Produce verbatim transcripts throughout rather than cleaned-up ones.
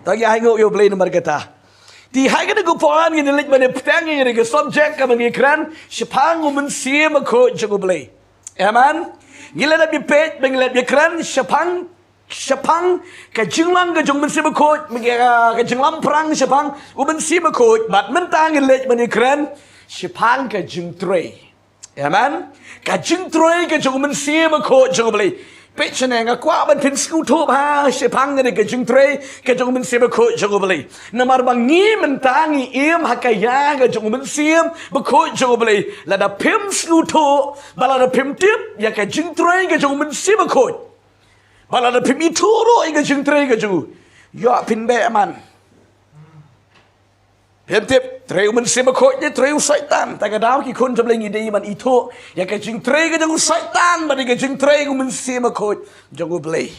Tang ïa ai nguh ïa U Blei namar kata. Te ha kane ka por ngin leit ban ïa pdiang ïa kane ka subject kaba ngi kren, shaphang u Mynsiem Bakhuid jong U Blei. Amen. Ngi la dep ïa peit, ba ngi la dep ïa kren shaphang, shaphang ka jinglong ka jong u Mynsiem Bakhuid, mynta ka, ka jinglong phrang shaphang u Mynsiem Bakhuid, bad mynta ngin leit ban ïa kren shaphang ka jingtrei. Amen. Ka jingtrei ka jong u Mynsiem Bakhuid jong U Blei. Peit shane, nga kwah ban pynsngewthuh bha shaphang kane ka jingtrei ka jong u Mynsiem Bakhuid jong U Blei. Namar ba ngi mynta ngi im ha ka ïa ka jong u Mynsiem Bakhuid jong U Blei. Lada phim sngewthuh, ba lada phim tip ïa ka jingtrei ka jong u Mynsiem Bakhuid, ba lada phim ithuh ruh ïa ka jingtrei ka jong u, ïoh phin beh man. Phim tip, trei u Mynsiem Bakhuid ne trei u Soitan. Ta ka daw ki khun jong U Blei, ngi dei ban ithuh ïa ka jingtrei ka jong u Soitan bad ïa ka jingtrei u Mynsiem Bakhuid jong U Blei.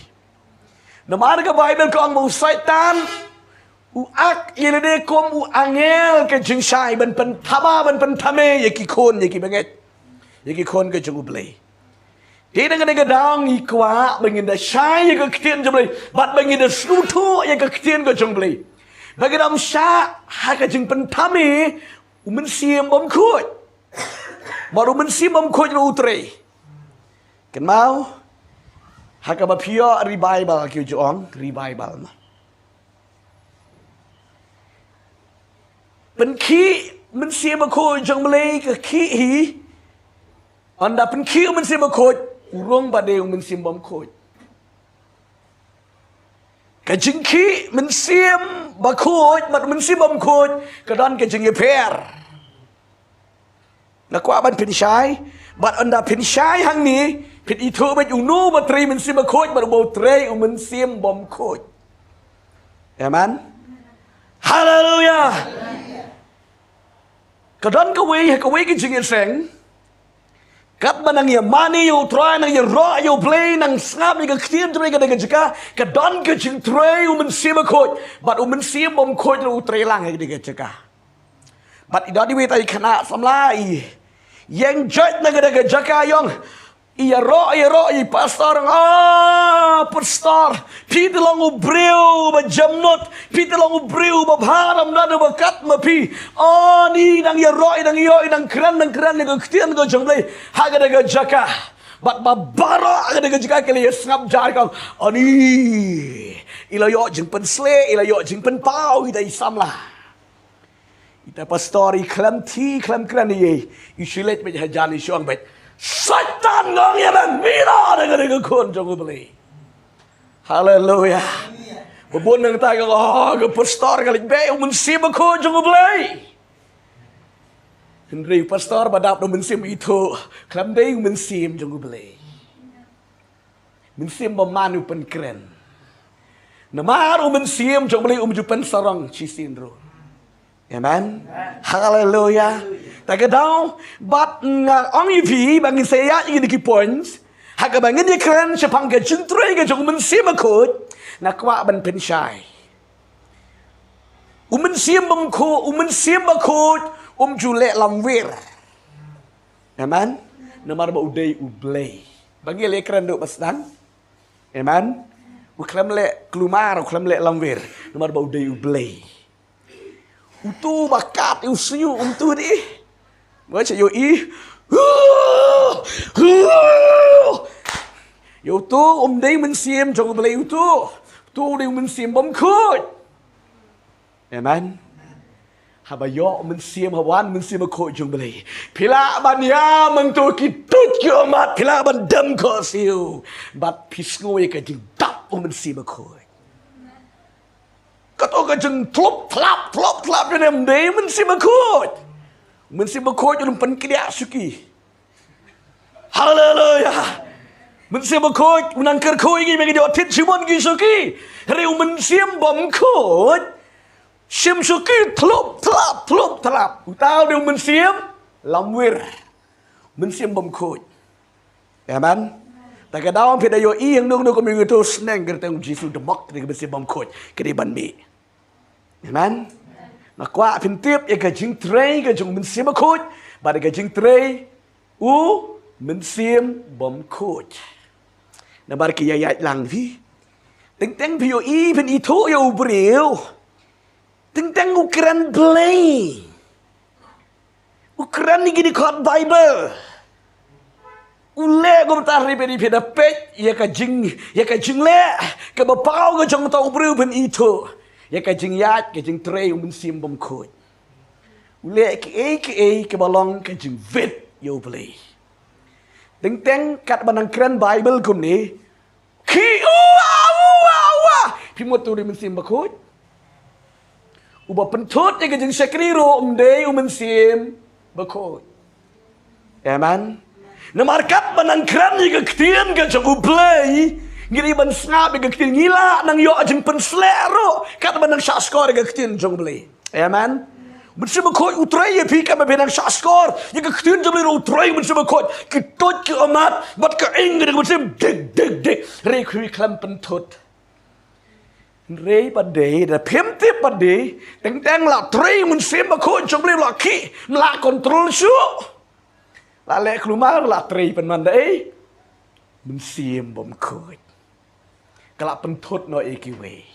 Namar ka Baibl ka ong ba u Soitan u act ïa lade kum u angel ka jingshai, ban pynthaba, ban pynthame ïa ki khun, ïa ki bangeit, ïa ki khun ka jong U Blei. Te na kane ka daw ngi kwah ba ngin da shai ïa ka ktien jong U Blei, bad ba ngin da sngewthuh ïa ka ktien ka jong U Blei, ba ngin da ym shah ha ka jingpynthame u Mynsiem Bakhuid. Bad u Mynsiem Bakhuid ruh u trei. Kynmaw, ha kaba phi ïoh revival, ki ju ong revival ma, pynkhih Mynsiem Bakhuid jong U Blei ka khih hi. Ynda pynkhih u Mynsiem Bakhuid, u rung ba dei u mynsiem bymkhuid. Ka jingkhih Mynsiem Bakhuid bad u Mynsiem Bymkhuid ka don ka jingïapher. Nga kwah ban pynshai, bad ynda pynshai hangne, phin ithuh beit uno ba trei Mynsiem Bakhuid bad uba trei u Mynsiem Bymkhuid. Amen. Haleluya. Ka don kawei, kawei ka jingïaseng. Katba nang ïamane ïa U Trai, nang ïaroh ïa U Blei, nang sngap ïa ka ktien U Trai ha kata ka jaka, ka don ka jingtrei u Mynsiem Bakhuid, bad u Mynsiem Bymkhuid ruh u trei lang ha kata ka jaka. Bad i don iwei i khynnah samla i ïeng joit na kata ka jaka, i ong, i ïaroh, i ïaroh ïa i pastor, ong, ah, pastor, phi te long u briew ba jemnud, phi te long u briew ba bha, ym don uba kat ma phi. Ani nang ïaroh, i nang ïoh, i nang kren, nang kren ïa ka ktien ka jong U Blei ha kata ka jaka. Bad ba baroh ha kata ka jaka ki la ïasngap jar, ki ong, ani i la ïoh jingpynshlur, i la ïoh jingpynpaw, ita i samla. Ita pastor i khlem thie, khlem kren ei ei, i shu leit beit hajan, i shu ong beit, Soitan, nga ong ïa me, mih noh na kane ka khun jong U Blei. Haleluya. Ba bun nangta ki ong, oh, ka pastor ka leit beh ïa u Mynsiem Bakhuid jong U Blei. Hynrei u pastor ba dap da u mynsiem ithuh, khlem dei u Mynsiem jong U Blei. Mynsiem bymman u pynkren. Namar u Mynsiem jong U Blei um ju pynsarong shisien ruh. Amen. Haleluya. Ta ka daw, bad nga ong ïa phi ba ngin sa ïaid ïa kine ki points, ha kaba ngin ïakren shaphang ka jingtrei ka jong u Mynsiem Bakhuid, nga kwah ban pynshai. U Mynsiem Bymkhuid, u Mynsiem Bakhuid um ju leh lamwir. Amen. Namar ba u dei U Blei. Ba ngi leh kren duh ba sdang. Amen. U khlem leh kulmar, u khlem leh lamwir. Namar ba u dei U Blei. Uto ba kat ïa u snieh um tuh dih. Ba shu ïohi. Ïa uto um dei mynsiem jong U Blei uto. Uto u dei u Mynsiem Bymkhuid. Amen. Haba ïoh u Mynsiem, haba wan u Mynsiem Bakhuid jong U Blei, phi lah ban ïam hangto ki tuid ki ummat, phi lah ban dem khohsiew. Bad phi sngew ïa ka jingdap u Mynsiem Bakhuid. Kato ka jingtlop tlap, tlop tlap jong u, ym dei u Mynsiem Bakhuid. U Mynsiem Bakhuid um pynkdiah shuki. Haleluya. Mynsiem Bakhuid u nang kyrkhu ïa ngi ba ngin ïoh thied shibun ki shuki. Hynrei u Mynsiem Bymkhuid, shim shuki tlop tlap, tlop tlap. Uta u dei u mynsiem lamwir. Mynsiem Bymkhuid. Amen. Ta ka daw phi da ïohi hangno hangno kum ïa uto u sneng, ka kyrteng u Jisu, da mok ka dei ka Mynsiem Bymkhuid ka dei ban mih. Amen. Nga kwah phin tip ïa ka jingtrei ka jong u Mynsiem Bakhuid bad ïa ka jingtrei u Mynsiem Bymkhuid. Namar ki ïaid lang phi. Teng teng phi ïohi, phin ithuh ïa u briew. Teng teng u kren Blei. U kren ïa ki dkhot Baibl. U leh kumta, hynrei phi da peit ïa ka jing, ïa ka jingleh kaba paw ka jong uta u briew, phin ithuh ïa ka jingïaid, ka jingtrei u Mynsiem Bakhuid. U leh kiei kiei kaba long ka jingwit ïa u Blei. Teng teng katba nang kren Baibl kumne, ki, ua, ua, ua, phi mut u dei u Mynsiem Bakhuid? Uba pynthut ïa ka jingshakri ruh um dei u Mynsiem Bakhuid. Amen. Namar katba nang kren ïa ka ktien ka jong u Blei, ngi dei ban sngap ïa ka ktien, ngi lah nang ïoh jingpynsleh ruh katba nang shahshkor ïa ka ktien jong u Blei. Amen. U Mynsiem Bakhuid u trei ïa phi katba phi nang shahshkor ïa ka ktien jong u Blei ruh, u trei u Mynsiem Bakhuid. Ki tuid ki ummat bad ka ing ka dei ka mynsiem, dik dik dik. Hynrei phi khlem pynthut. Hynrei pat de, da phim tip pat de, teng teng la trei u Mynsiem Bakhuid jong u Blei, la khih, la kontrol shuh. La leh kulmar, la trei pynban da ei? Mynsiem Bakhuid. Ka la pynthut noh ïa kiwei.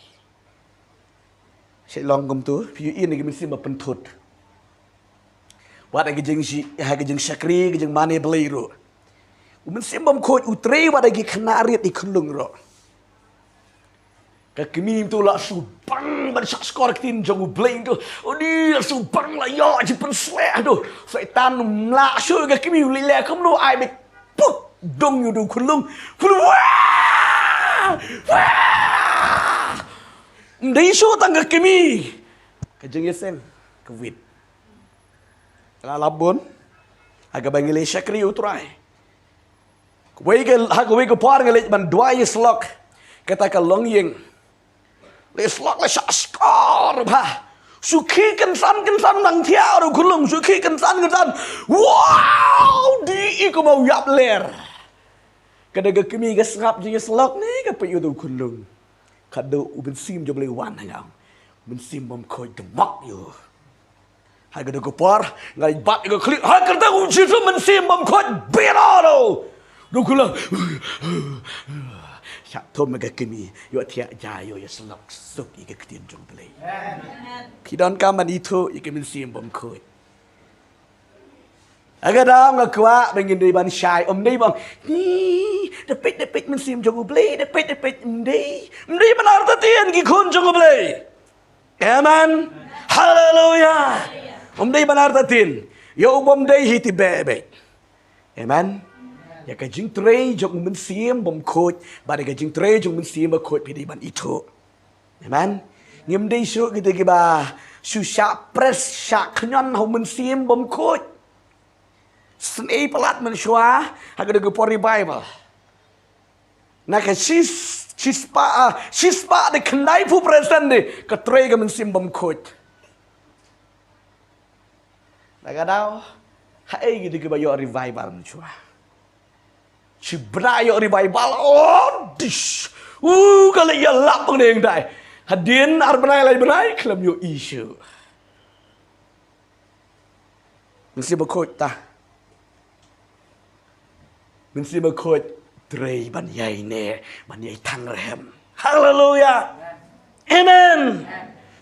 Shu long kumto, phi ïohi ïa ki mynsiem ba pynthut. Wat ha ka jingshi, ha ka jingshakri, ka jingmane Blei ruh, u Mynsiem Bakhuid u trei, wat ha ki khynnah rit, ki khunlung ruh. Ka kmie to la shu bang ban shahshkor ktien jong u Blei to. U dei la shu bang, la ïoh jingpynsleh to. Soitan um lah shuh, ka kmie u leh leh kumno, ai beit, put, dong ïa u khunlung. Khunlung, wah! Wah! Ym dei shuh tang ka kmie. Ka jingïaseng ka wit. La lap bun ha kaba ngi leit shakri ïa u Trai. Kawei ka, ha kawei ka por nga leit ban duwai ïa slok. Kata ka longïing. Leit slok la shahshkor bha. Shu khih kynsan kynsan nang thiah ruh khunlung, shu khih kynsan kynsan. Wow! Dei i kumba u ïap ler. Ka da ka kmie ka sngap jingïaslok ne ka peit ïa u khunlung. Ka da u Mynsiem jong u Blei wan ha nga. U Mynsiem Bakhuid da mok ïa u. Ha ka da ka por nga leit bat ïa ka khlieh, ha ka da u Jisu, Mynsiem Bakhuid biro ruh. Ruh khunlung. Shah thum ïa ka kmie, ïoh thiah ja, ïoh ïaslok suk ïa ka ktien jong u Blei. Phi donkam ban ithuh ïa ka Mynsiem Bakhuid. Ha ka daw nga kwah ba ngin dei ban shai, ym dei ban, ni, da peit, da peit Mynsiem jong u Blei, da peit, da peit, ym dei. Ym dei ban artatien ki khun jong u Blei. Amen. Haleluya. Ym dei ban artatien. Ïa u bym dei hi te beh beh. Amen. Ïa ka jingtrei jong u Mynsiem Bakhuid, bad ïa ka jingtrei jong u Mynsiem Bakhuid phi dei ban ithuh. Amen. Ngim dei shuh kita kiba shu shah pres, shah khñiot ha u Mynsiem Bakhuid. Sngewbha palat mynshuwa ha ka da ka por revival. Na ka shis-, shispah, ah, shispah da khyndaiphew percent de ka trei ka Mynsiem Bakhuid. Na ka daw, haei kita kiba ïoh revival mynshuwa? Shi bnai ïoh revival, oh, dish. Uh, ka leh ïalap bang dei dai. Hadien ar bnai lai bnai khlem ïohi shuh. Mynsiem Bakhuid ta. Mynsiem Bakhuid trei ban ïai neh, ban ïai thang rhem. Haleluya. Amen.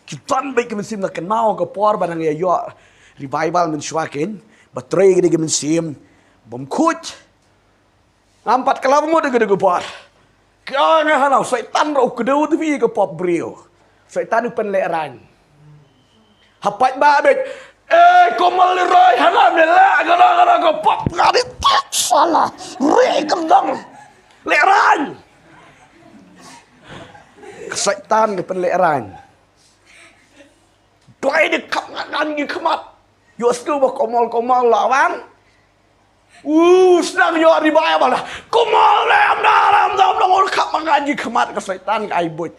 Ki don beit ki mynsiem, nga kynmaw ka por ba nang ïa ïoh revival mynshuwa kein, ba trei ki da ki Mynsiem Bakhuid. Ngam pat khlem mut ïa ka da ka por. Ka nga hana, Soitan ruh u kdew te phi ïa ka pop briew. Soitan u pynlehraiñ. Ha paidbah beit. Eh, kumno Leroy, hana me leh ka da ka da ka pop, nga dei tak sala. Ri ka dang. Lehraiñ. Ka Soitan ka pynlehraiñ. Duwai da khap ngan ngan ki khmat. Ïohsngew ba kumno kumno la wan. U sdang ïoh revival la. Kumno lem da lem da lem da, u khap ngan ki khmat, ka Soitan ka ai buit.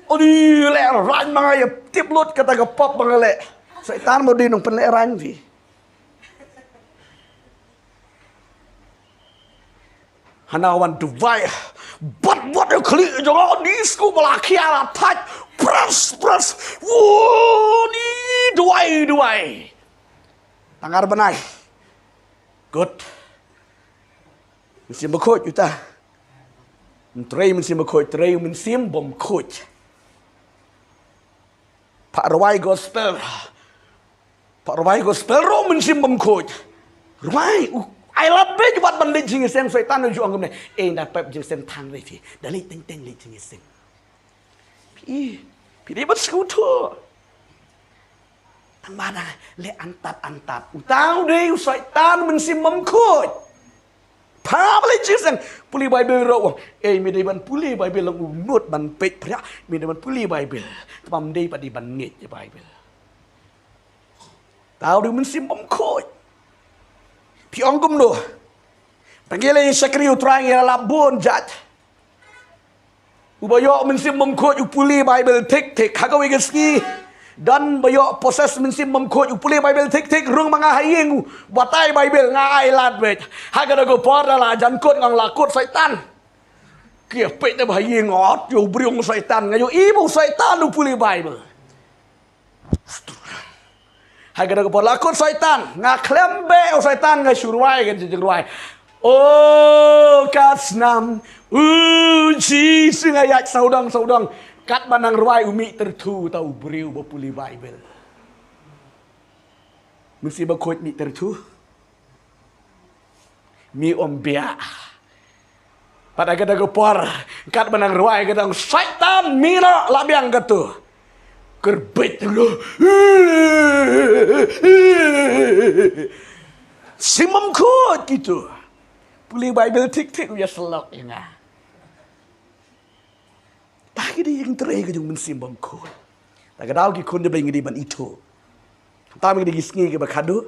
U dei lehraiñ ma nga, ïa tip lut kata ka pop ba nga leh. Soitan ma u dei nong pynlehraiñ phi. Hana wan duwai. Bat bat ïa khlieh jong nga, ni sku ba la khia la thait. Pres pres. Wo, ni duwai duwai. Tang ar bnai. Good. Mynsiem Bakhuid uta. Trei mynsiem bakhuid, trei mynsiem bymkhuid. Pha rwai gospel. Pha rwai gospel ruh mynsiem bymkhuid. Rwai u ai lad beit wat ban leit jingïaseng, Soitan u ju ong kumne. Eh, nda pep jingïaseng thang re phi. Da leit teng teng leit jingïaseng. Phi, phi dei ban sngewthuh. Tang ba dang leh antad antad. Uta u dei u Soitan mynsiem bymkhuid. Pha ba leit jingïaseng, pule Baibl ruh u ong. Eh, me dei ban pule Baibl, long u nud ban peit phriah, me dei ban pule Baibl. Te bym dei pat dei ban ngeit ïa Baibl. Uta u dei u mynsiem bymkhuid. Phi ong kumno? Tang ïa lei shakri U Trai ngi la lap bun jait. Uba ïoh mynsiem bymkhuid u pule Baibl thik thik ha kawei ka sngi. Don ba ïoh possess mynsiem bymkhuid u pule Baibl thik thik, rung ma nga ha ïing u batai Baibl, nga ai lad beit. Ha kata ka por da la jan kut nga ong la kut Soitan. Ki peit te ba ha ïing, ot ïa u briew Soitan, nga ïohi ba u Soitan u pule Baibl. Ha kata ka por la kut Soitan, nga khlem beh u Soitan nga shu rwai ka jingrwai. O ka snam, u Jisu, nga ïaid sawdong sawdong. Katba nang rwai u mih tyrthu uta u briew ba pule Baibl. Mynsiem bakhuid mih tyrthu. Mi ym biang. Pat ha kata ka por, katba nang rwai ka dang, Soitan, mi noh, la biang katu. Kyrpit lo. Mynsiem bymkhuid kitu. Pule Baibl thik thik u ïasyllok ïa nga. Ta ki dei jingtrei ka jong u mynsiem bymkhuid. Ta ka daw ki khun jong U Blei ngi dei ban ithuh. Tam ngi dei ki sngi kiba khadduh.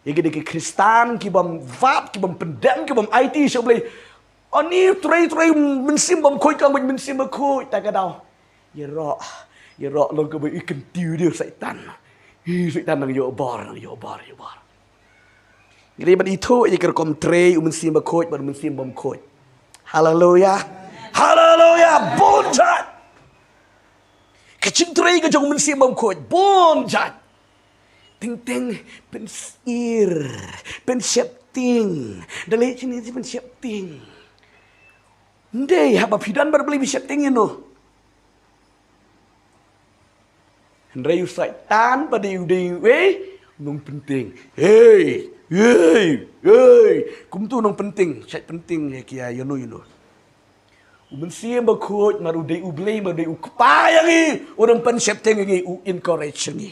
Ïa ki dei ki Khristan kibym wad, kibym pyndem, kibym aiti sha U Blei. Ani trei trei mynsiem bymkhuid, ka mynsiem bymkhuid ta ka daw. Ïaroh, ïaroh long kaba i kyntiew dei u Soitan. I Soitan nang ïoh bor, nang ïoh bor, ïoh bor. Ngi dei ban ithuh ïa ka rukom trei u mynsiem bakhuid bad u mynsiem bymkhuid. Haleluya. Haleluya. Bun jait. Ka jingtrei ka jong u mynsiem bymkhuid bun jait. Teng teng pynsyier, pynsheptieng. Da leh shane shi pynsheptieng. Ym dei, haba phi don bad U Blei phi sheptieng ïa no? Hynrei u Soitan pat dei u dei uwei u nongpynteng. Hei, hei, hei. Kumtu u nongpynteng, shait pynteng ïa ki ïa no ïa no. U mynsiem bakhuid mar u dei U Blei, mar u dei u kpa ïa ngi, u dang pynsheptieng ïa ngi, u encourage ïa ngi.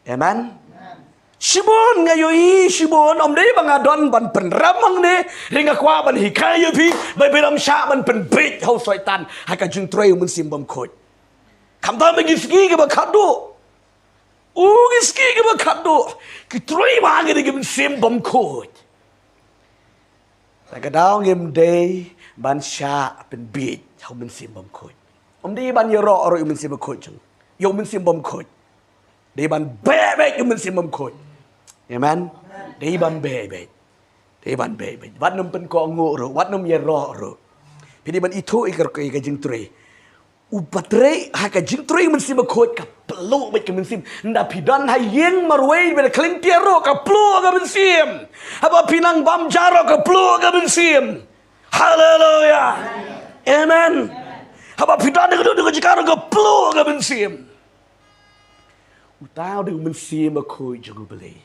Amen. Shibun nga ïohi, shibun ym dei ba nga don ban pynrem hangne, hynrei nga kwah ban hikai ïa phi ba phi dang shah ban pynbeit ha u Soitan ha ka jingtrei u mynsiem bymkhuid. Khamtam ha ki sngi kiba khadduh. U ki sngi kiba khadduh ki trei ba ngi dei ki mynsiem bymkhuid. Ta ka daw ngim dei ban shah pynbeit ha u mynsiem bymkhuid. Ym dei ban ïaroh ruh ïa u mynsiem bakhuid jong, ïa u mynsiem bymkhuid. Dei ban beh beit ïa u mynsiem bymkhuid. Amen. Dei ban beh beit. Dei ban beh beit. Wat nym pynkohnguh ruh, wat nym ïaroh ruh. Phi dei ban ithuh ïa ka, ïa ka jingtrei. U ba trei ha ka jingtrei mynsiem bakhuid ka pluh beit ka mynsiem. Nda phi don ha ïing marwei ba da khleng tiar ruh ka pluh ka mynsiem. Haba phi nang bam ja ruh ka pluh ka mynsiem. Haleluya. Amen. Haba phi don ha ka jaka ruh ka pluh ka mynsiem. Uta u dei u mynsiem bakhuid jong U Blei.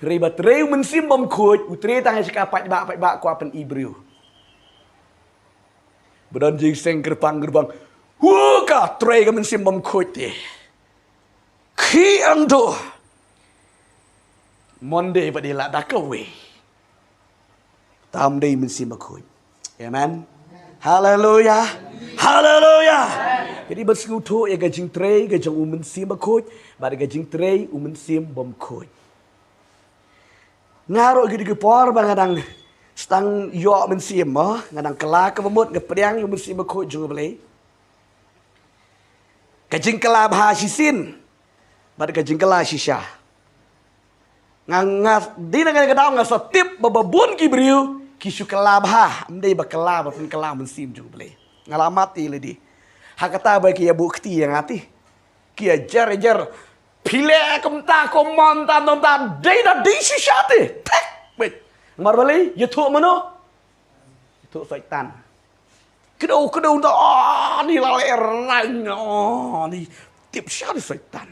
Hynrei ba trei u mynsiem bymkhuid, u trei tang ha ka paidbah, paidbah kwah pyni briew. Ba don jingseng kyrpang kyrpang. Hu ka trei ka mynsiem bymkhuid te. Khie ang to. Monday ba dei la da kawei. Tam dei mynsiem bakhuid. Amen. Haleluya. Haleluya. Ki dei ban sngewthuh ïa ka jingtrei ka jong u mynsiem bakhuid bad ka jingtrei u mynsiem bymkhuid. Nga ruh ki dei ki por ba nga dang sdang ïoh mynsiem mo, nga dang kylla kaba mut nga pdiang ïa u mynsiem bakhuid jong U Blei. Ka jingkylla bha shisien bad ka jingkylla shisha. Nga, nga dei na kane ka daw nga sa tip ba ba bun ki briew ki shu kylla bha, ym dei ba kylla ba pynkylla mynsiem jong U Blei. Nga la mad ïa lade. Ha kata ba ki ïa buh kti ïa nga te. Ki ïa jer jer. Phi leh kumta kumta kumta, dei da dei shisha te. Thik beit. Namar balei? Ïathuh mano? Ïathuh Soitan. Kdew kdew da, ani la leh rain, ani tip sha di Soitan.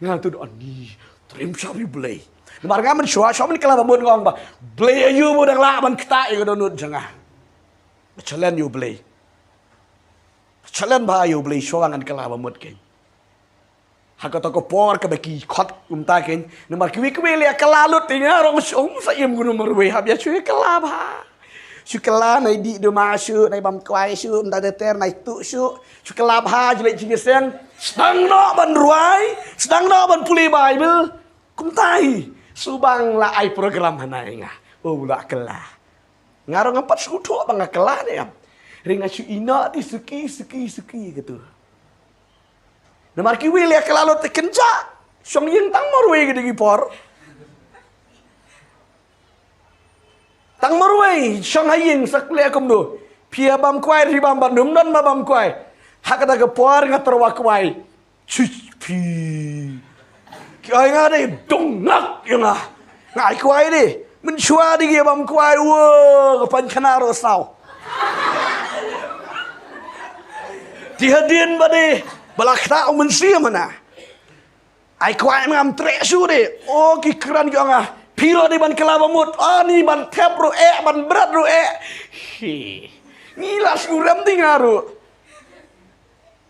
Nga tu da ani trim sha di Blei. Namar nga mynshuwa shuwa mynkylla ba mut nga ong ba Blei aïu ba u dang lah ban ktah ïa ka dohnud jong nga. Challenge ïa u Blei. Challenge bha ïa u Blei shuwa ngan kylla ba mut kein. Ha kato ka por kaba ki khot kumta kein. Namar kiwei kiwei leh kylla lut te nga ruh shu ong sa im kum u marwei hap ïa shu kylla bha. Shu kylla nai dih duma shu, nai bam kwai shu, nda da ter nai tuh shu. Shu kylla bha jleh jingïaseng. Sdang noh ban rwai, sdang noh ban pule Baibl. Kumta hi. Shu bang la ai program hana ïa nga. Oh la kylla. Nga ruh ngam pat shu thoh ba nga kylla ne em. Ring nga shu ïeh noh te suki suki suki katu. Namar kiwei leh kylla lut te kynjah. Shong ïing tang marwei ka dei ki por. Tang marwei shong ha ïing sak leh kumno. Phi ïa bam kwai, phi bam ban ym don ma bam kwai. Ha kata ka por nga tyrwa kwai. Chich phi. Ki ai nga dei dong ngak ïa nga. Nga ai kwai dei. Mynshuwa dei ki bam kwai, wo ka pan khana ruh saw. Ti hadien ba dei ba la ktah u mynsiem hana. Ai kwai ngam treh shuh dei. O ki kren ki ong ah, phi ruh dei ban kylla ba mut. Ani ban thep ruh eh, ban bret ruh eh. Hi. Ngi la shu rem dei nga ruh.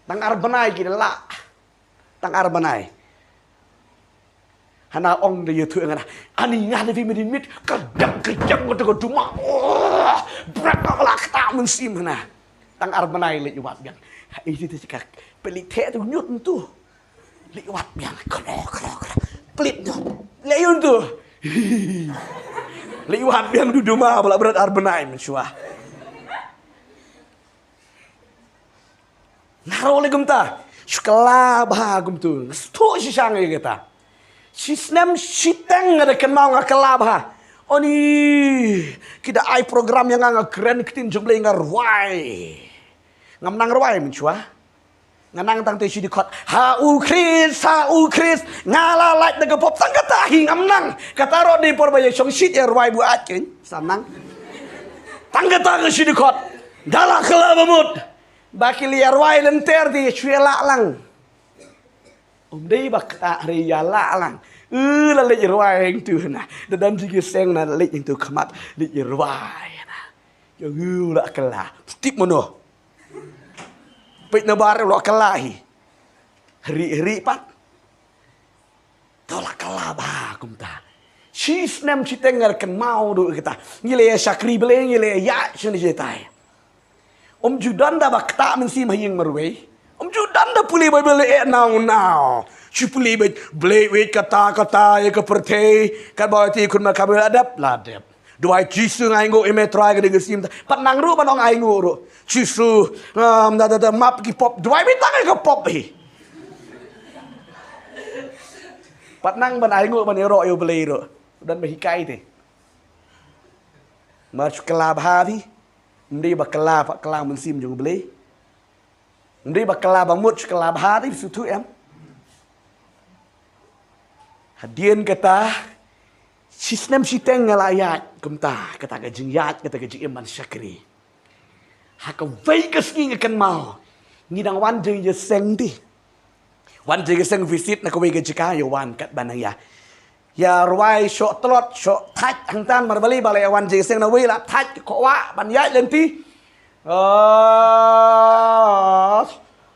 Tang ar bnai ki la. Tang ar bnai. Hana ong da ïathuh nga na. Ani nga da vi minit ka dang ka dang ka dang ka duma. Oh, bret ka la ktah mynsiem hana. Tang ar bnai leit wad biang. Ai ti ti ka. Peli the tu nyut tu. Leit wad biang. Kro kro kro. Pelit tu. Leit yun tu. Leit wad biang du duma ba la bret ar bnai mynshuwa. Nga ruh leh kumta. Shu kylla bha kumtu. Nga sngewthuh shisha ïa kata. Shisnem shiteng nga da kynmaw nga kylla bha. Oni ki da ai program ïa nga, nga kren ktien jong Blei, nga rwai. Ngam nang rwai mynshuwa. Nga nang tang te shi dkhot. Ha u Khrist, ha u Khrist. Nga la lait da ka pop tang kata hi ngam nang. Kata ruh dei por ba ïa shong shit ïa rwai buaid kein. Sa nang. Tang kata ka shi dkhot. Da la kylla ba mut. Ba ki leit rwai lynter te shu ïa lah lang. Ym dei ba ktah, hynrei ïa lah lang. U la leit rwai hangtu hana. Da don jingïaseng na leit hangtu khmat leit rwai hana. Ïa u la kylla. Tip mano. Peit na bar u la kylla hi. Hri hri pat. To la kylla ba kumta. Shisnem shiteng nga kynmaw ruh kata. Ngi leh shakri Blei, ngi leh ïa shane jaitai. Ym ju don da ba ktah mynsiem ha ïing marwei. Ym ju don da pule Baibl eh naw naw. Shu pule beit Blei weit kata kata ïa ka pyrthei. Katba te khun ma ka la dep la dep. Duwai Jisu nga ainguh ïa me Trai ka dei ka sim ta. Pat nang ruh ban ong ainguh ruh. Jisu, um, da, da, da, map ki pop. Duwai beit tang ïa ka pop hi. Pat nang ban ainguh ban ïaroh ïa u Blei ruh. Don ba hikai te. Mar shu kylla bha hi. Ym dei ba kylla, pat kylla mynsiem jong u Blei. Ym dei ba kylla ba mut, shu kylla bha te shu thuh em. Hadien kata, shisnem shiteng nga la ïaid kumta, kata ka jingïaid, kata ka jingim ban shakri. Ha kawei ka sngi nga kynmaw, ngi dang wan jingïaseng te. Wan jingïaseng visit na kawei ka jaka, ïa wan katba nang ïa. Ïa rwai shoh tlot, shoh thait hangtan, mar balei ba la ïa wan jingïaseng na wei la thait ka kwah ban ïaid lynti. Ah,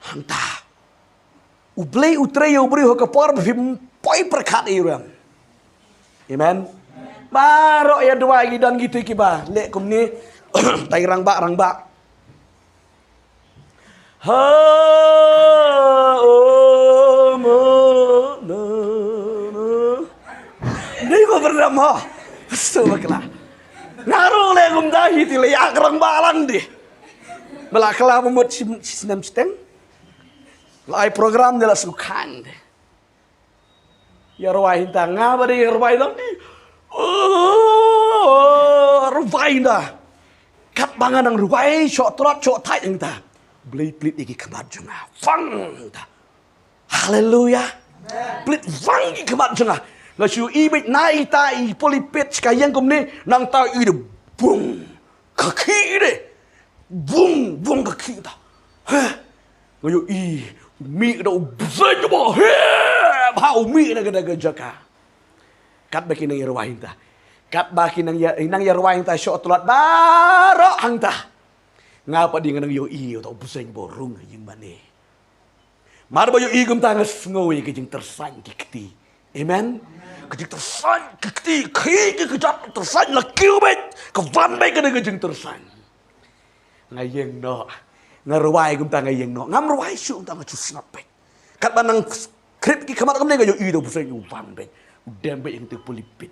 hangta. U Blei u trei ïa u briew ha ka por ba phim poi pyrkhat ïa u rem. Amen. Baroh ïa duwai ngi don kito kiba leh kumne. Tai rangbah rangbah. Ha, oh, mo, no, no. Dei ba berdam ha. Su bakla. Nga ruh leh kumta hi te leh ïa ka rangbah lang dei. Ba la kylla ba mut shi, shisnem shiteng. La ai program dei la shu khan dei. Ïa rwai hangta nga ba dei ïa rwai lang dei. Oh, rwai hangta. Katba nga nang rwai shoh tlot shoh thait hangta. Blei plit ïa ki khmat jong nga. Fang hangta. Haleluya. Plit fang ïa ki khmat jong nga. Nga shu i beit na ita i pulpit ka ïeng kumne nangta i de bung. Ka khih de. Bung, bung ka khlieh ta. Heh. Nga ïohi, u mih da u bseiñ ba heh bha, u mih na kata ka jaka. Katba ki nang ïa rwai hangta. Katba ki nang ïa, nang ïa rwai hangta, shoh tlot baroh hangta. Nga pat dei nga nang ïohi uta u bseiñ ba rung ha ïing mane. Mar ba ïohi kumta nga sngew ïa ka jingtyrsan ki kti. Amen. Ka jingtyrsan ki kti, ki, ki, ka jingtyrsan la kiew beit, ka wan beit ka dei ka jingtyrsan. Nga ïeng noh. Nga rwai kumta nga ïeng noh. Ngam rwai shuh kumta, nga shu sngap beit. Katba nang khrip ki khmat kumne nga ïohi uta u bseiñ u wan beit. U dem beit ïa kata ka pulpit.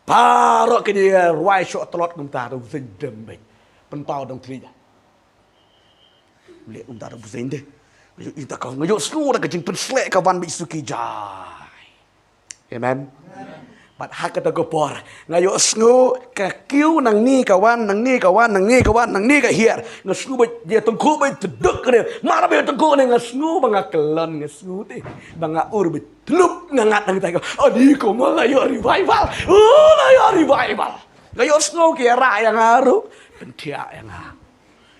Baroh ki nang ïa rwai shoh tlot kumta, uta u bseiñ dem beit. Pynpaw dang thli ja. Leh kumta uta u bseiñ de. Nga ïohi ta ka, nga ïohsngew da ka jingpynsleh ka wan beit suki jai. Amen. Bad ha kata ka por nga ïohsngew ka kiew nangne ka wan, nangne ka wan, nangne ka wan, nangne ka hiar. Nga sngew ba ïa tyngkhuh beit, tduk ne. Mar ba ïa tyngkhuh ne nga sngew ba nga kyllon, nga sngew te ba nga ur beit. Tlup nga ngat hangta ka. Adi kumno la ïoh revival. Oh, la ïoh revival. Nga ïohsngew ki ïa rah ïa nga ruh. Pynthiah ïa nga.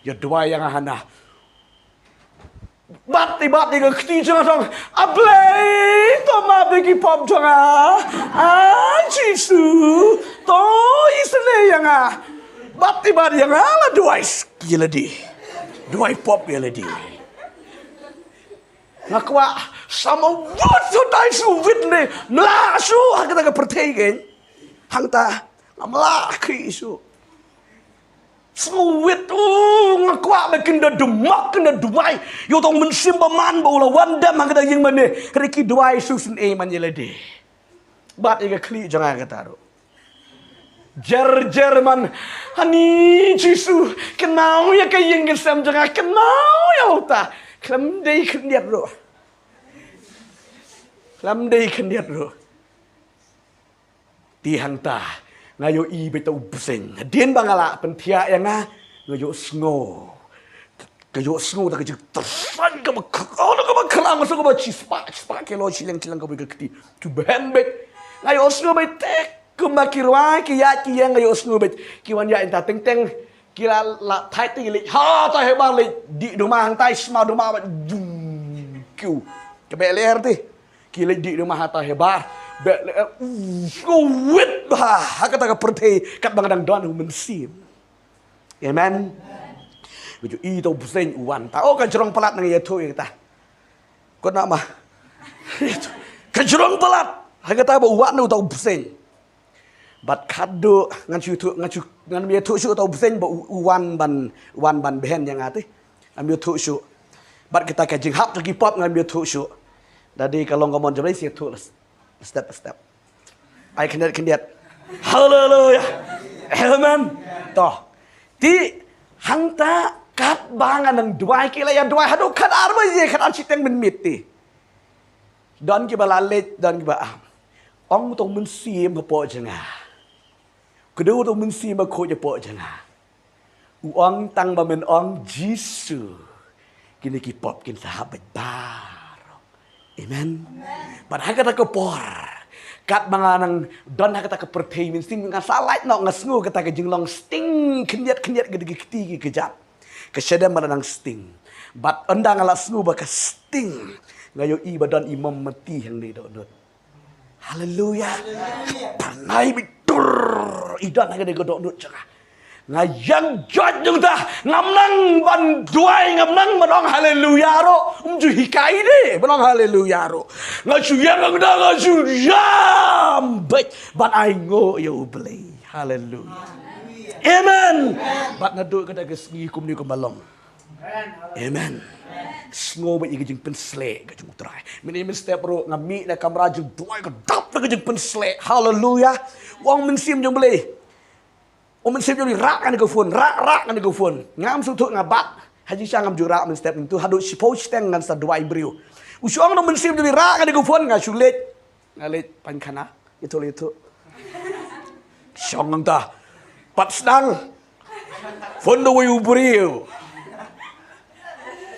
Ïa duwai ïa nga hana. Bat i bat i ka kti jong nga, tong. A Blei, to map ïa ki pop jong nga. A Jisu, to isynei ïa nga. Bat i bat ïa nga la duwai ïa lade. Duwai pop ïa lade. Nga kwah sa ma wut shu dai shu wit ne. Mla shu ha kata ka pyrthei kein. Hangta nga mla khih shu. Sngewit, u, nga kwah ba kin da duma, kin da duwai ïa uta u Mynsiem Bakhuid ba u la wan dem ha kata ka ïing mane. Hynrei ki duwai shu sngewsih man ïa lade. Bad ïa ka khlieh jong nga kata ruh. Jer jer man. Ani Jisu, kynmaw ïa ka ïing ka sem jong nga, kynmaw ïa uta. Khlem dei khyndiat ruh. Khlem dei khyndiat ruh. Te hangta nga ïohi beit uta u bseiñ. Hadien ba nga la pynthiah ïa nga, nga ïohsngew. Nga ïohsngew ta ka jingtyrsan kaba khlaiñ, kaba khlaiñ, nga sngew kaba shispah, shispah kilo shiliang, shiliang kaba ka kti. Shu beiñ beit. Nga ïohsngew beit te kumba ki rwai, ki ïaid ki ïeng, nga ïohsngew beit. Ki wan ïaid hangta teng teng. Ki la, la thait te ki leit ha ta Hebar, leit dih duma hangta, sma duma bad vum kiew. Ka beh lyer te. Ki leit dih duma ha ta Hebar. Beh lyer, uh, sngewit bha ha kata ka pyrthei katba nga dang don ha u Mynsiem. Amen. Nga ju i ta u bseiñ u wan ta. Oh, ka jrong palat nang ïathuh ïa kata. Kut na ma. Ka jrong palat ha kata ba u wan uta u bseiñ. Bad khadduh ngan shu ïathuh, ngan shu, ngan ïathuh shuh uta u bseiñ ba u, u wan ban, wan ban beiñ ïa nga te. Ngam ïathuh shuh. Bad kita ka jinghap jong ki pop ngam ïathuh shuh. Da dei ka long ka mon jong U Blei sa ïathuh la step by step. Ai khyndiat khyndiat. Haleluya. Amen. To. Te hangta katba nga nang duwai, ki la ïa duwai haduh khatar baje, khatar shiteng mynmiet te. Don kiba la leit, don kiba am. Ong uta u Mynsiem hapoh jong nga. Kdew uta u Mynsiem Bakhuid hapoh jong nga. U ong tang ba men ong Jisu, kine ki pop kin sa hap beit baroh. Amen. Bad ha kata ka por, katba nga nang don ha kata ka pyrthei mynsiem, nga sa lait noh, nga sngew kata ka jinglong sting khyndiat khyndiat, ka dei ki kti ki kjat. Ka shadem ba la nang sting. Bad ynda nga la sngew ba ka sting, nga ïohi ba don i mombati hangne dohnud. Haleluya. Pynai bitur i don ha kane ka dohnud jong nga. Nga ïeng joit jong ta, ngam nang ban duwai, ngam nang ban ong haleluya ruh. Um ju hikai de ban ong haleluya ruh. Nga ju ïeng, nga ju ïam beit ban ainguh ïa U Blei. Haleluya. Amen. Bad naduh kata ka sngi kumne kumba long. Amen. Sngew beit ïa ka jingpynshlur ka jong U Trai. Mynne mynstep ruh nga mih na kamra jingduwai, ka dap da ka jingpynshlur. Haleluya. U ong Mynsiem jong U Blei. U Mynsiem jong U Blei, rah kane ka phone, rah, rah kane ka phone. Ngam sngewthuh, nga bat. Ha jingshisha ngam ju rah mynstep, nangtu haduh shiphew shiteng ngan sa duwai briew. U shu ong u Mynsiem jong U Blei, rah kane ka phone, nga shu leit. Nga leit pynkhana, ïathuh, ïathuh. Shong nangta. Pat sdang. Phone da uwei u briew.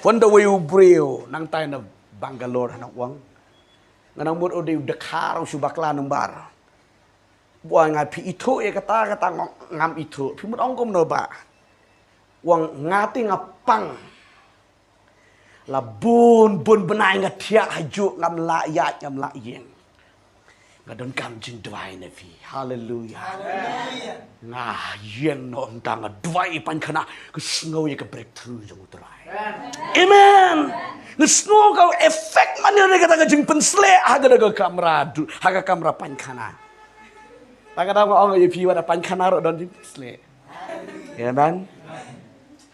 Phone da uwei u briew. Nangta na Bangalore, ha Nongwang. Nga nang mut u dei u dkhar, u shu bakla number. Ba nga, phi ithuh ïa kata, kata, ngam ithuh. Phi mut ong kumno bah? Wan nga te nga pang. La bun bun bnai nga thiah hajuh, ngam lah ïaid, ngam lah ïeng. Nga donkam jingduwai na phi. Haleluya. Nga ïeng noh mynta, nga duwai painkhana, ka sngew ïa ka breakthrough jong U Trai. Amen. Nga sngew ka effect man ïa kata ka jingpynsleh ha kata ka kamra du-, ha ka kamra painkhana. Tang kata nga ong ïa phi, wat da painkhana ruh don jingpynsleh. Amen.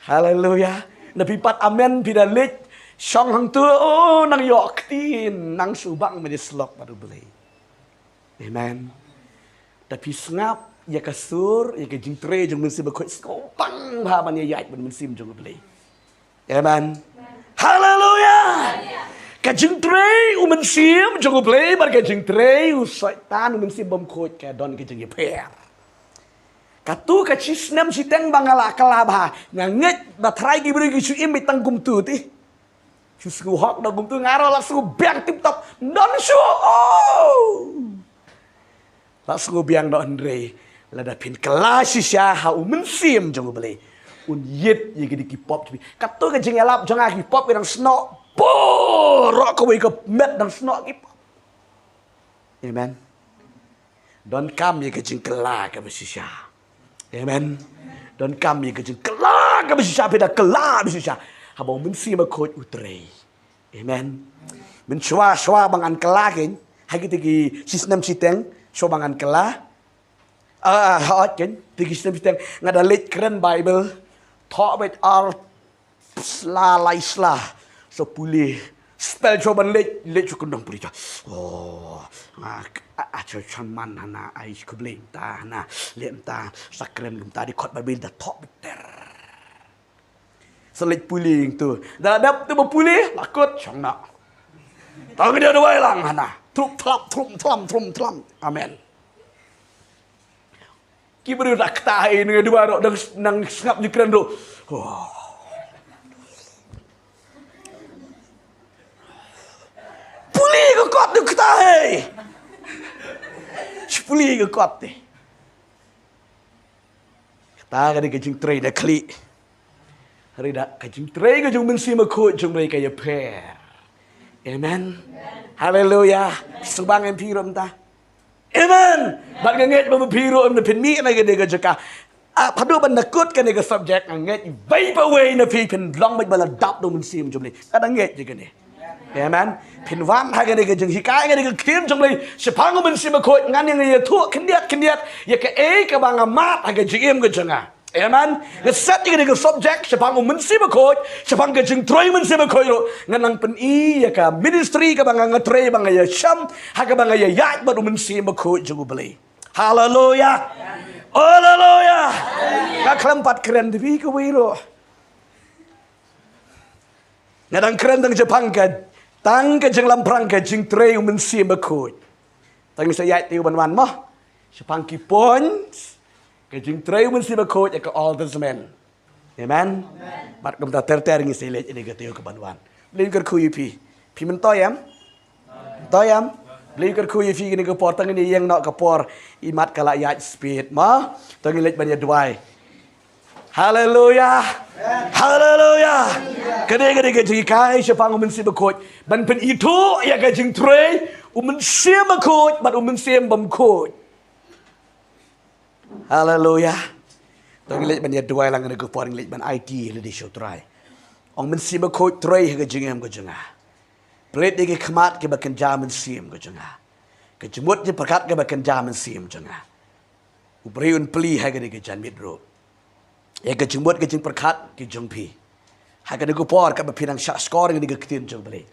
Haleluya. Na phi pat amen, phi da leit shong hangtu, oh, nang ïoh ktien, nang shu bang mynne slok bad U Blei. Amen. Da phi sngap ïa ka sur, ïa ka jingtrei jong U Mynsiem Bakhuid, sngewbang bha ban ïaid bad U Mynsiem jong U Blei. Amen. Haleluya. Ka jingtrei U Mynsiem jong U Blei bad ka jingtrei u Soitan, u mynsiem bymkhuid, ka don ka jingïapher. Katu ka shisnem shiteng ba nga la kylla bha, nga ngeit ba tharai ki briew ki shu im beit tang kumtu te. Shu sngewhok da kumtu, nga ruh la sngewbiang tip top. Don shu. Oh. La sngewbiang noh, hynrei lada phin kylla shisha ha U Mynsiem jong U Blei, un ïit ïa kine ki pop. Katu ka jingïalap jong nga, ki pop ki dang snoh. Bor, kawei ka met dang snoh ki pop. Amen. Donkam ïa ka jingkylla kaba shisha. Amen. Donkam ïa ka jingkylla kaba shisha, phi da kylla ba shisha. Haba U Mynsiem Bakhuid u trei. Amen. Mynshuwa shuwa ba ngan kylla kein, ha kita ki shisnem shiteng, shuwa ba ngan kylla. Ah, ha ot kein, kita ki shisnem shiteng, nga da leit kren Bible. Thoh beit ar sla, lai sla. Shu pule. Spell shuwa ban leit, leit shu kyndong pule shuwa. Oh, ah, ah, ah, shu shaman hana, ai, khublei mynta hana, leit mynta, sa kren mynta, dei khot Bible da thoh beit ter. Sa leit pule hangtu. Da dep tu ba pule, la kut shong noh. Tang da duwai lang hana. Trup thlap, trup thlap, trup thlap. Amen. Ki briew da kata, eh, nang duwai ruh, nang, nang sngap jingkren ruh. Oh. Pule ka kot da kata, eh. Pule ka kot, eh. Kata ka dei ka jingtrei da khlieh. Hynrei da ka jingtrei ka jong U Mynsiem Bakhuid jong U Blei ka ïapher. Amen. Haleluya. Sngewbang em phi ruh mynta. Amen. Bad nga ngeit ba ma phi ruh em na phin mih na kane ka jaka. Ah, haduh ban da kut kane ka subject, nga ngeit iwei pa iwei na phi phin long beit ba la dap da U Mynsiem jong U Blei. Nga da ngeit ïa kane. Amen. Phin wan ha kane ka jinghikai, kane ka ktien jong U Blei shaphang U Mynsiem Bakhuid, ngan ïa ïathuh khyndiat khyndiat ïa kaei kaba nga mad ha ka jingim ka jong nga. Amen. Nga set ïa kane ka subject shaphang U Mynsiem Bakhuid, shaphang ka jingtrei U Mynsiem Bakhuid ruh. Ngan nang pyni ïa ka ministry kaba nga, nga trei, ba nga ïashem, ha kaba nga ïaid bad U Mynsiem Bakhuid jong U Blei. Haleluya. Haleluya. Nga khlem pat kren da phi kawei ruh. Nga dang kren tang shaphang ka, tang ka jinglamphrang ka jingtrei U Mynsiem Bakhuid. Tang sa ïaid te u ban wan mo. Shaphang ki points ka jingtrei U Mynsiem Bakhuid ïa ka Old Testament. Amen. Bad kumta ter ter ngi sa leit ïa kata ka ban wan. Blei kyrkhu ïa phi. Phi myntoi em? Myntoi em? Blei kyrkhu ïa phi kane ka por, tang ngin ïeng noh ka por imat ka la ïaid speed mo. Tang ngin leit ban ïa duwai. Haleluya. Haleluya. Kane, kane ka jinghikai shaphang U Mynsiem Bakhuid. Ban pynithuh ïa ka jingtrei U Mynsiem Bakhuid bad U Mynsiem Bymkhuid. Haleluya. To ngi leit ban ïa duwai lang, kane ka por ngi leit ban aiti ïa lade sha U Trai. Ong Mynsiem Bakhuid trei ha ka jingim ka jong nga. Pynleit ïa ki khmat kiba kynja mynsiem ka jong nga. Ka jingmut jingpyrkhat kaba kynja mynsiem jong nga. U briew un plie ha kane ka janmiet ruh ïa ka jingmut ka jingpyrkhat ka jong phi. Ha kane ka por kaba phi nang shah shkor ïa kane ka ktien jong U Blei,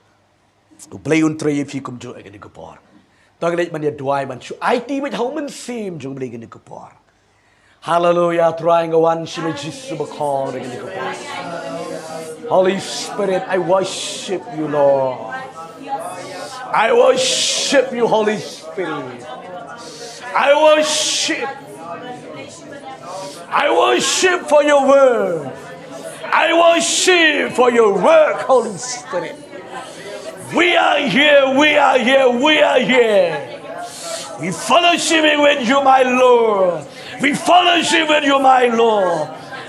U Blei un trei ïa phi kumjuh ïa kane ka por. To ngi leit ban ïa duwai ban shu aiti beit ha U Mynsiem jong U Blei ïa kane ka por. Haleluya, Trai nga wan sha me Jisu bakor ïa kane ka por. Holy Spirit, I worship you, Lord. I worship you, Holy Spirit. I worship. I worship for your word. I worship for your work, Holy Spirit. We are here, we are here, we are here. We fellowshipping with you, my Lord. We fellowship with you, my Lord.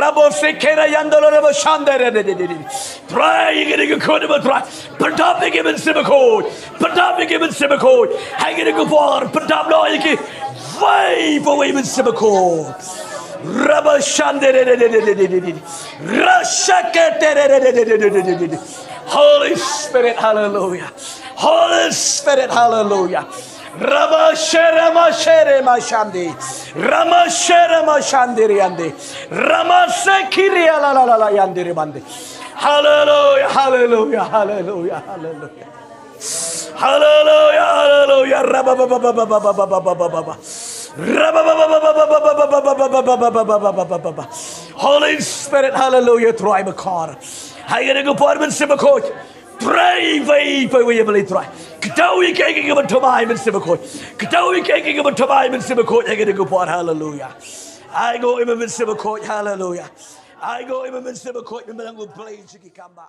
Rabo sekera yandolo rabo shandere. Trai ïa kine ki khun ba Trai. Pyndap ïa ki Mynsiem Bakhuid. Pyndap ïa ki Mynsiem Bakhuid. Ha kine ki por. Pyndap noh ïa ki. Wei pa wei Mynsiem Bakhuid. Rabo shandere. Rashakete. Holy Spirit, hallelujah. Holy Spirit, hallelujah. Ramashere mashere mashandi. Ramashere mashandiri yandi. Ramasekiri la la la la yandiri bandi. Hallelujah, hallelujah, hallelujah, hallelujah. Hallelujah, hallelujah. Rabababababababababababa. Rababababababababababababa. Holy Spirit, hallelujah. Trai Bakhuid. Ha kine ki por Mynsiem Bakhuid. Trai wei pa wei ïa balei Trai. Kdew ïa kiei kiei kiba thymmai Mynsiem Bakhuid. Kdew ïa kiei kiei kiba thymmai Mynsiem Bakhuid. Ha kine ki por, hallelujah. Ai nguh ïa me Mynsiem Bakhuid, hallelujah. Ai nguh ïa me Mynsiem Bakhuid, me me la nang U Blei sha ki kam ba.